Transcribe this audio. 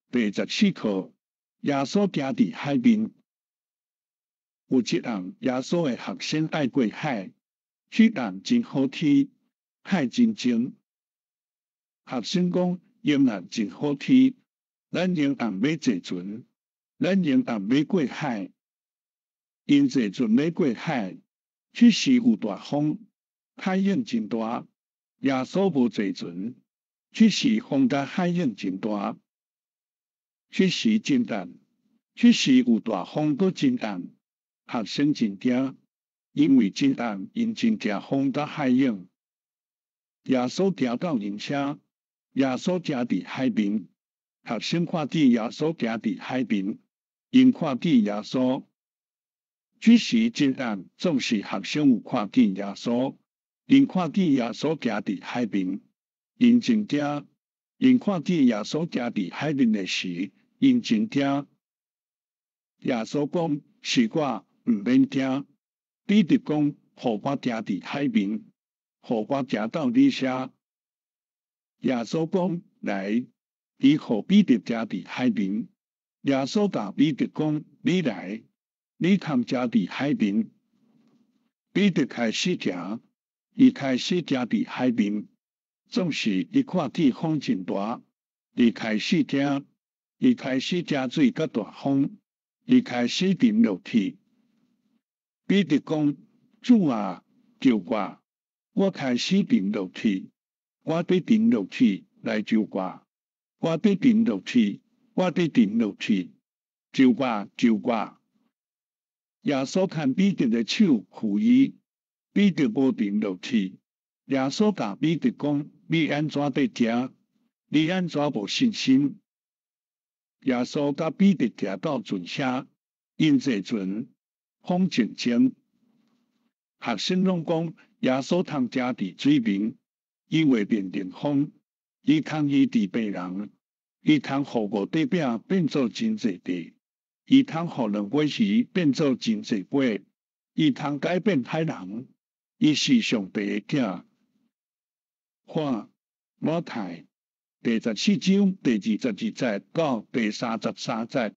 第十四課，耶穌行佇海面。有一暗，耶穌的學生愛過海，彼暗真好天，海真靜。學生講：明暗真好天，咱明暗欲坐船，咱明暗欲過海。𪜶坐船欲過海，彼時有大風，海湧真大。耶穌無坐船，彼時風佮海湧真大。彼時真暗，彼時有大風，閣真暗。學生真驚，因為真暗，𪜶真驚風佮海湧。耶穌行到𪜶遮，耶穌行佇海面。學生看見耶穌行佇海面，𪜶看見耶穌。彼時真暗，總是學生有看見耶穌。𪜶看見耶穌行佇海面，𪜶真驚。𪜶看見耶穌行佇海面的時，𪜶真驚。耶穌講：是我，毋免驚。彼得講：予我行佇海面，予我行到你遮。耶穌講：來，伊予彼得行佇海面。耶穌共彼得講：你來，你通行佇海面。彼得開始行，伊開始行佇海面，總是伊看見風真大，伊開始驚，伊開始驚水佮大風，伊開始沉落去。彼得講：主啊，救我！我開始沉落去，我欲沉落去，來救我！我欲沉落去，我欲沉落去，救我！救我！耶穌牽彼得的手扶伊，彼得無沉落去。耶穌共彼得講：你按怎佇驚？你按怎無信心？耶穌佮彼得行到船遐，𪜶坐船，風靜靜。學生攏講耶穌通行佇水面，伊會命令風，伊通醫治病人，伊通予五塊餅變做真濟塊，伊通予兩尾魚變做真濟尾，伊通改變海浪，伊是上帝的囝。看馬太第十四章第二十二節到第三十三節。